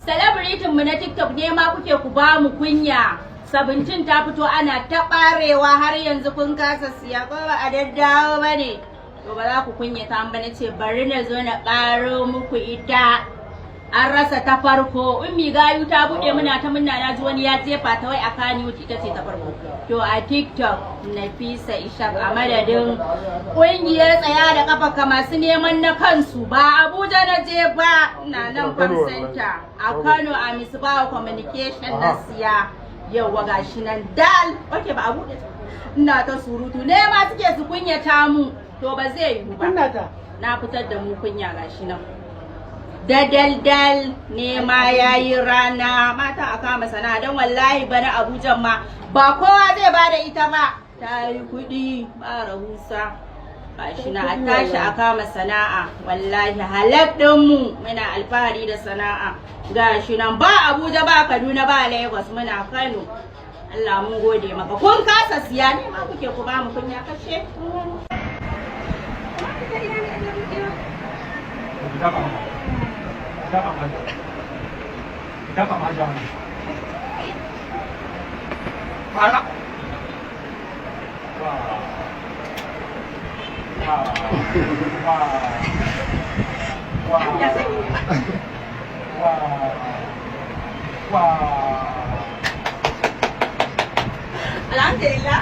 Celebrity mu na TikTok ne ma kuke ku ba mu kunya. 17 ta fito ana ta barewa, har yanzu kun kasa siya, ko ba a daddawo ba ne? To ba za ku kunya ta ba, na ce bari na zo na ɓaro muku ita. An rasa ta farko, Ummi Gayu ta buɗe, muna ta munna. Na ji wani ya jefa ta wai a Kannywood ita ce ta farko. To a TikTok, Nafisa Ishaq, a madadin ƙungiyar tsaya da kafa masu neman na kansu, ba Abuja na je ba, ina nan Farm Center a Kano, a Misbahu Communication na siya. Yauwa, gashi nan dal. Ok, ba a buɗe, ina ta surutu ne ma suke su kunyata mu. To ba zai yiwu ba. Na fitar da mu kunya. Gashi nan da daldal, nema ya yi rana. Mata, a kama sana'a, don wallahi bana Abuja ma ba kowa zai ba da ita ba, ta yi kuɗi ba rahusa. Gashi na, a tashi a kama sana'a, wallahi halak ɗinmu, muna alfahari da sana'a. Gashi nan, ba Abuja ba Kaduna ba Lagos, muna Kano. Allah mun gode maka. Kun kasa siya ne ma kuke ku ba mu kunya. Kashe. Dafa ma. Dafa ma. Dafa ma jama'a. Fara. Wa. Wa. Wa. Wa. Wa. Wa. Alhamdulillah.